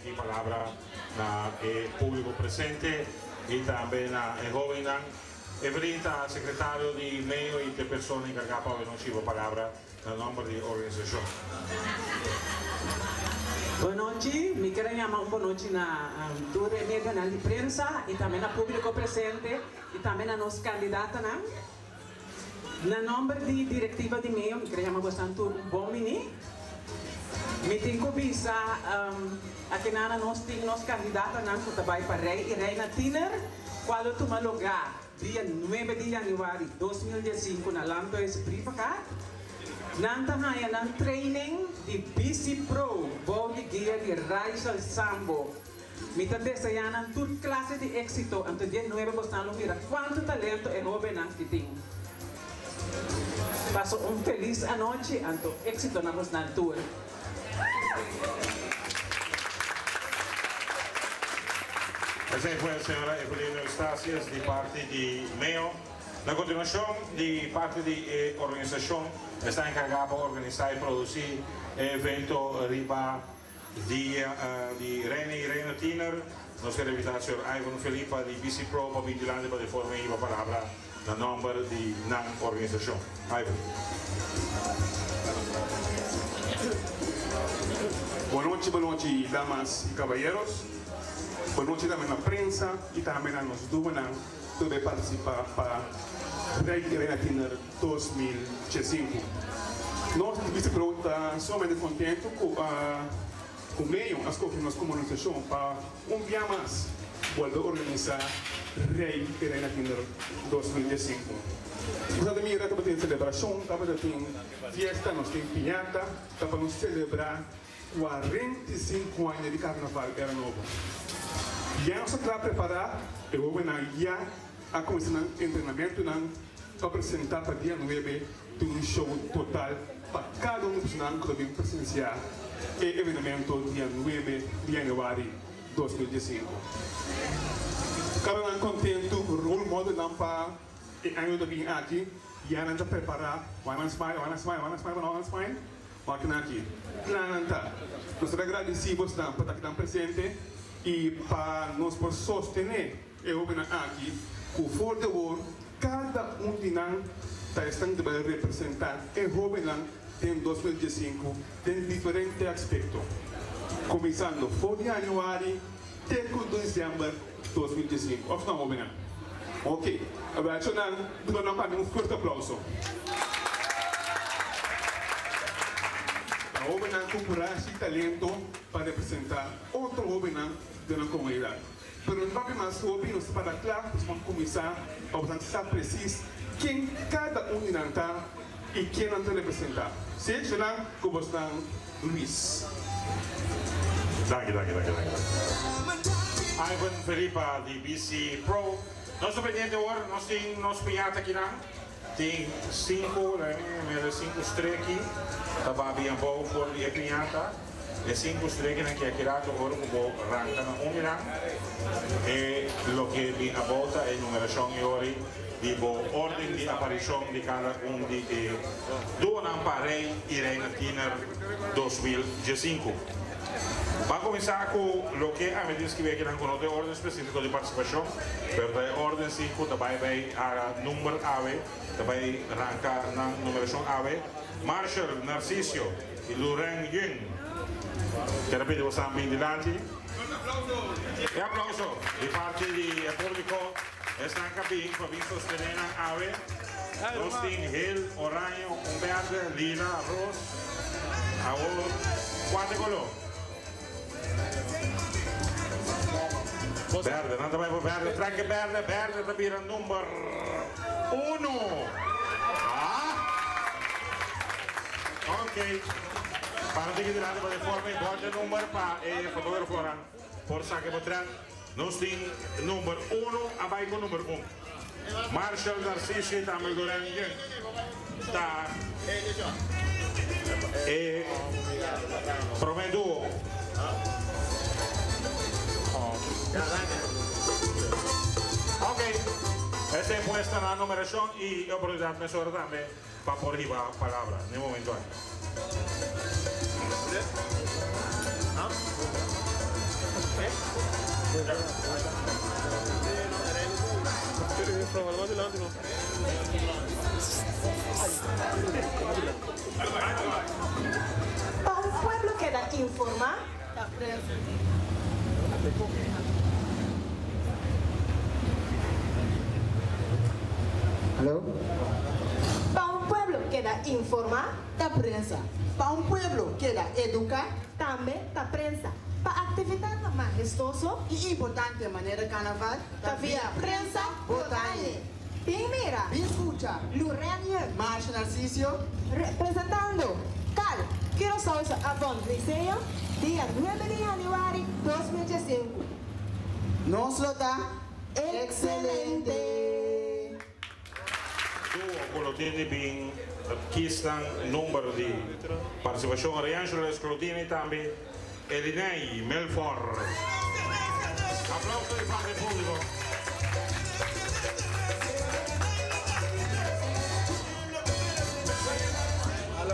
tiki palabra na e públiko presente i tambe na e hóbennan. Evelyn ta sekretario di MEO i ta e persona enkargá pa awe nochi hiba palabra na nòmber di e organisashon. Bonochi, mi ker a yama un bonochi na tur e medionan di prensa i tambe na públiko presente i tambe na nos kandidatonan. Na nòmber di direktiva di MEO mi ker a yama bosan tur un bon bini. Mi tin ku bisa akinan na nos tin nos kandidatonan ku ta bai pa Rei i Reina Tiener kual lo tuma lugá dia nuebe di yanüari 2015 na Landhuis Brievengat. Nan ta haña nan training di Bici Pro bou di guia di Raichel Sambo. Mi ta deseá nan tur klase di éksito, anto dia nuebe bosnan lo mira kuantu talento e hóbennan ki tin. Pasa un felis anochi, anto éksito na bosnan tur. Esei fue señora Evelyn Eustatius di parti di meo. Na continuacion di parti di e organisacion esta encarga pa organisa y produci e evento riba Dia di Reina y Reino Tiener, nos ker invita señor Ivan Felipa di BC Pro pa bin dilanti pa de forma hiba palabra na nomber di nan organisacion. Ivan. Bonochi bonochi damas y caballeros, bonochi tambe na prensa y tambe na nos dumanan cu ta bay participa pa Rey y Reina Tiener 2015. Nos di Bici Pro ta sumamente contento cu cu Meyo a scoge nos como organisacion pa un bia mas bolbe organisa Rey y Reina Kinder 2015. Nos a ta mira tabatin celebracion, tabata tin fiesta, nos tin piñata, ta pa nos celebra 45 aña di Carnaval Era Nobo. Ya nos a cla prepara, e hobennan ya a cuminsa nan entrenamentonan pa presenta pa dia nuebe tin un show total pa cada un di personanan cu ta bin presencia e evenemento dia nuebe di januari 2015. Cada nan contento, role modelnan pa e aña cu ta bin aki, ya nan ta prepara, wak nan smile, wak nan smile, wak nan smile, wak nan smile, wak nan aki. Cla nan ta. Nos ta agradeci bosnan pa ta aki tan presente y pa nos por sostene. E hobennan aki ku for di awor kada un di nan ta esnan ku ta bai representá e hobennan den 2015 den diferente aspekto, kuminsando for di yanüari te ku desèmber 2015. Òf no, hobennan? Oke, awor nan duna nan pa mi un fuerte aplauso. Ta hobennan ku kurashi i talento pa representá otro hobennan den nan komunidat. Pero no papia mas hopi, nos ta para kla, nos por kuminsá pa boso sa presis ken kada un di nan ta i ken nan ta representá. Sí, Shenan, ku bosnan Luis. Danki, danki, danki, danki. Ivan Felipa di BC Pro. Nos ta pendiente awor, nos tin nos piñata akinan. Tin sinku, mira sinku streki ta babi abou for di e piñata. E sinku strekinan ki a kirato ora ku bo ranka na un di nan, e loke bin abou ta e numerashon i ori di bo orden di aparishon di kada un di e duonan pa Rei i Reina Tiener 2015. Ban kuminsá ku loke ami tin skibí akinan ku no ta e orden spesífiko di partisipashon, pero ta e orden sí ku ta bai bai haga number awe, ta bai ranka nan numerashon awe. Marshall Narcisio i Luren Ying. Ker a pidi bosan bin dilanti. E aplauso di parti di e públiko, esnan ku a bin pa bin sostené nan awe. Nos tin hel, oraño, un bèrdè, lila, ros. Awor, kua ta e koló? Bèrdè, nan ta bai pa bèrdè. Trèk e bèrdè, bèrdè ta bira number uno. Ah! Ok. Pa no tin ki dilanti pa den forma i bòrda number pa e fotógrafonan por saka e potrèt. Nos tin number uno a bai ku number un. Marshall Narciso i tambe Loren Young ta e prome duo. Ok, esei pues ta nan numerashon i e oportunidat mesora tambe pa por hiba palabra n'e momento aki. Pa un pueblo keda informá, ta prensa. Pa un pueblo keda informá, ta prensa. Pa un pueblo keda eduká, tambe ta prensa. Pa aktividatnan mahestoso i importante manera karnaval, ta via prensa bo ta hañ'é. Bin mira! Bin skucha! Lurenie Marsha Narcisio representando Cal Curaçaose Avond Liceo dia nuebe di januari 2015. Nos lo ta excelente! Duo ku lo tin di bin kies nan number di partisipashon Riangelo Esclodini tambe Eliney Melfor. Aplauso di parti publico.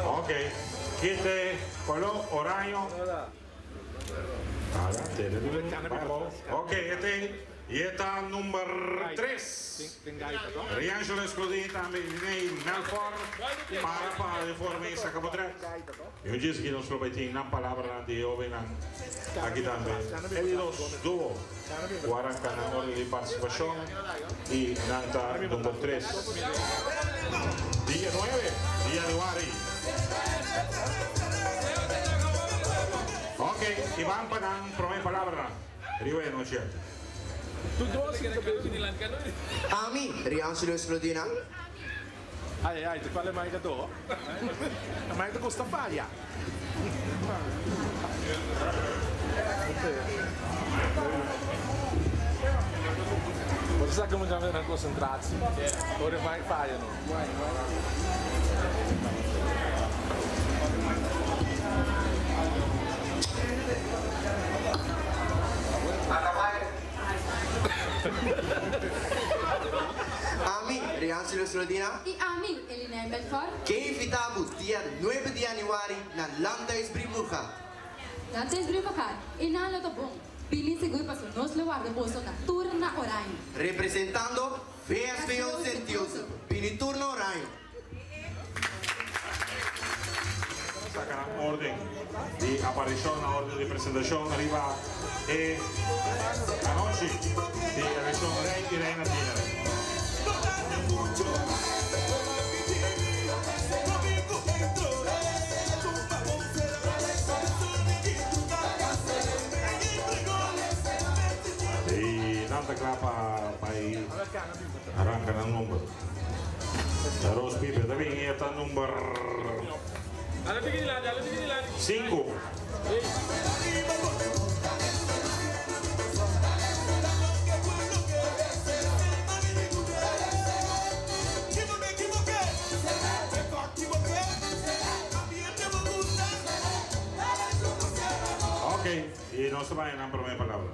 Ok, kite color oraño. Ok, e Y e ta number tres. Riangelo Esclodini tambe Liney Melfor para pa den forma y saca potret. Y un djis aki nos lo bay tin nan palabranan di e hobennan aki tambe. E di dos duo cu a ranca nan orde di participacion y nan ta number tres. Dia nuebe di januari. Ok, y ban pa nan prome palabranan. Riba e nochi aki. Ami, Riancio Luis Flodina. Ami, Riancio Luis Flodina. I ami, Elinay Melfor. Ke invitá bo dia nuebe di januari na Landhuis Brievengat. Landhuis Brievengat, i nan lo ta bon. Bini sigur pasobra nos lo warda boso na tur na oraño. Representando VSVO Sint Joseph, bini tur na oraño. Saca nan orden di aparicion, nan orden di presentacion riba e anochi di eleccion Rey y Reina Tiner. Y nan ta cla pa bay arranca nan number. Roos Pipe ta bin y e ta number 5. Ok, y nos ta bay nan prome palabra.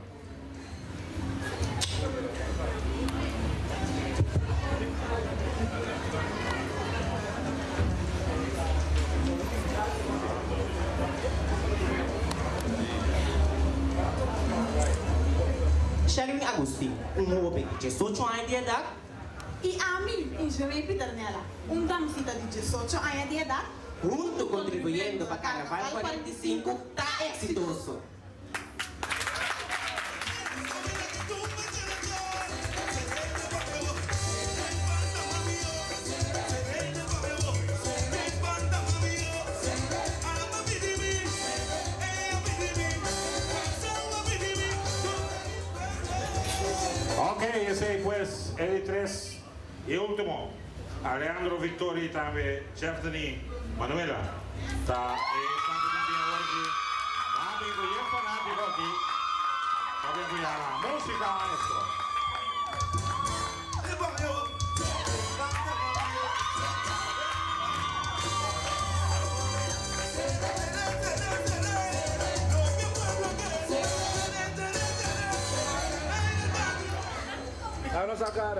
Sherwin Agustin, un hoben di diesocho aña di edat. I ami, Injurey Pieternella, un damsita di diesocho aña di edat. Huntu kontribuyendo pa Karnaval 45 ta eksitoso. Ok, esey pues e di tres y ultimo. Aleandro Victoria y tambe Jeffdeny Manuela ta e esnan cu tin bin awor aki. Nan a bin cu yen fanatico aki pa bin cu yama musica maestro.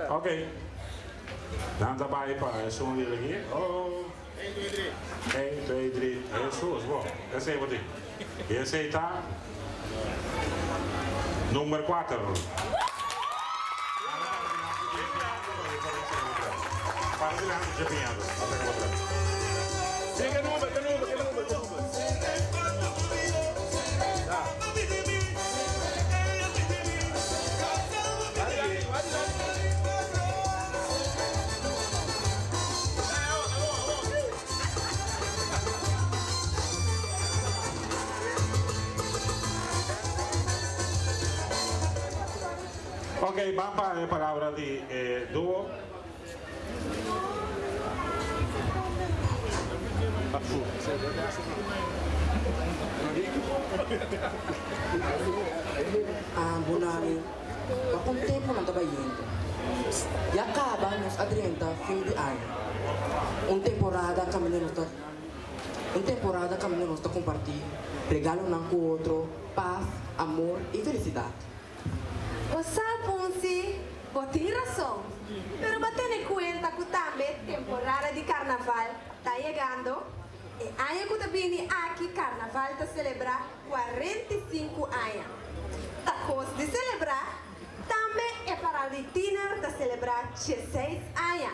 Ok. Nan ta bai pa esun di aki. Oh. Eén, twee, drie. Jesus, bo. Esei bo tin. I esei ta. Number 4. Para dilanti dje piñata. Sí, ke number, ke number, ke number, ke number. Ok, ban pa e palabra di e duo. Ah, Bonani, pa kon tempu nan ta bayendo? Ya kaba nos a drenta fin di aña. Un temporada kaminda nos ta Un temporada kaminda nos ta kompartí regalonan ku otro, pas, amor i felisidat. Bo sa, Ponsi, bo tin rason. Pero bo tene kuenta ku tambe temporada di karnaval ta yegando. E aña ku ta bini aki karnaval ta selebrá 45 aña. Ta kos di selebrá. Tambe e parada di tiner ta selebrá 16 aña.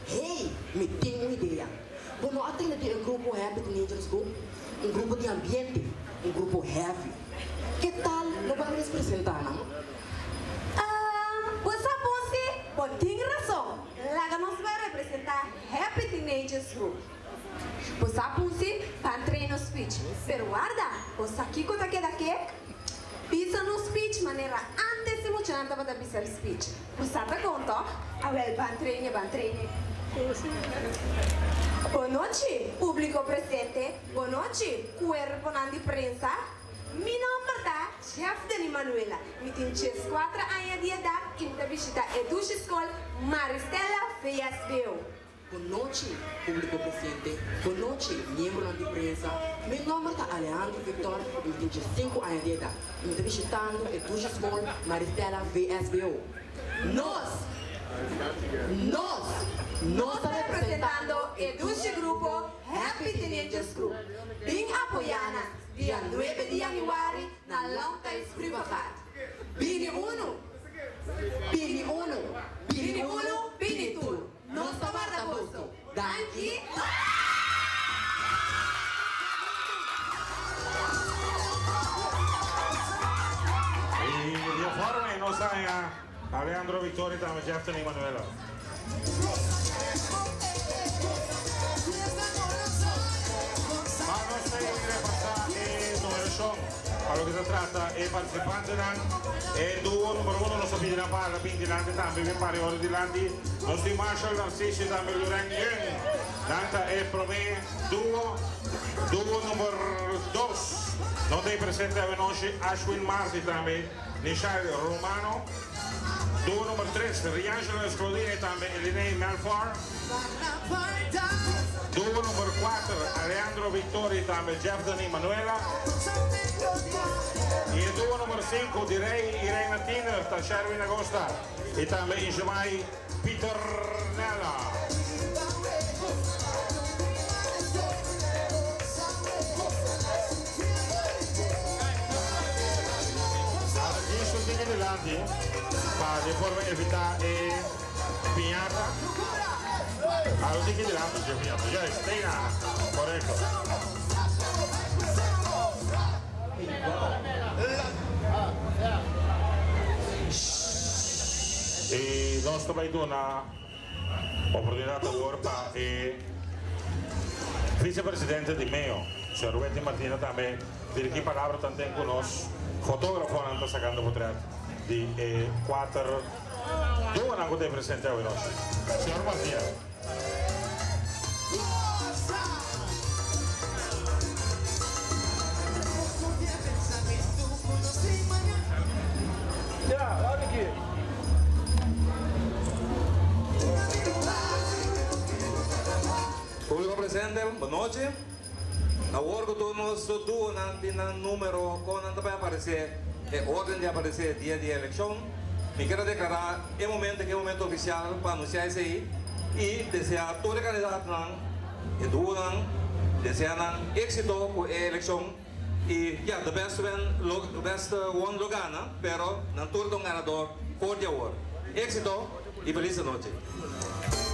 Hey, mi tin un idea. Bo no a tende di e grupo Happy Teenagers Group? Un grupo di ambiente, un grupo heavy. Ke tal no ban respresentá nan? Ahh, bo sa bon si, bo tin rason. Laga nos bai representá Happy Teenagers Group. Bo sa bon si, ban train nos speech. Pero warda, bo sa kiko ta keda kek? Bisa nos speech manera antes e muchanan tabata bisa speech. Bo sa ta kon tòg? Awèl, ban train e, ban train e. Bonochi, públiko presente. Bonochi, kuerponan di prensa. Mi nòmber ta Jefdeny Manuela. Mi tin 14 aña di edat i mi ta bishita e dushi skol Maristella VSBO. Bonochi, públiko presente. Bonochi, miembronan di prensa. Mi nòmber ta Alejandro Victor i mi tin 15 aña di edat i mi ta bishitando e dushi skol Maristella VSBO. Nos! Nos! Nos ta representando e dushi grupo Happy Teenagers Group. Bin apoyá nan dia 9 di yanüari na Landhuis Brievengat. Bini unu! Bini unu! Bini unu! Bini tur! Nos ta warda boso. Danki! Y di e forma nos haña Alejandro Victoria y tambe Jefton Emanuela. Pa nos sigui repasá e numerashon pa loke ta trata e partisipantenan. E duo number uno nos ta pidi nan pa hala bin dilanti tambe bin pari ora dilanti. Nos tin Marshall Narciso y tambe Luren Yeung. Nan ta e promé duo. Duo number dos no ta ei presente awenochi Ashwin Marti tambe Nishael Romano. Duo number tres, Riangelo Esclodine y tambe Eliney Melfor. Duo number kuater, Aleandro Victoria y tambe Jefdany Manuela. Y e duo number sinku di Rey y Reina Tiner ta Sherwin Agosta y tambe Injemai Pieternella. Algo tin e dilanti pa di forma evita e piñata. Algo tin dilanti dje piñata. Juist, Tina. Correcto. Y nos ta bay duna oportunidad awor pa e vicepresidente di meo, señor Wendy Martina tambe dirigi palabra tanten cu nos fotografonan ta sacando potret di e cuater duonan cu ta e presente awe nochi. Señor Martina. Públiko presente, bon nochi. Awor ku tur nos duonan tin nan número kon nan ta bai aparesé e órden di aparesé dia di e elekshon, mi kier a deklará e momento aki e momento ofisial pa anunsiá esei i deseá tur e kandidatonan, e duonan, deseá nan éksito ku e elekshon. Y yeah, the best one, lo, the best one lo gana, pero nan tur ta un ganador for di awor. Exito y feliz nochi.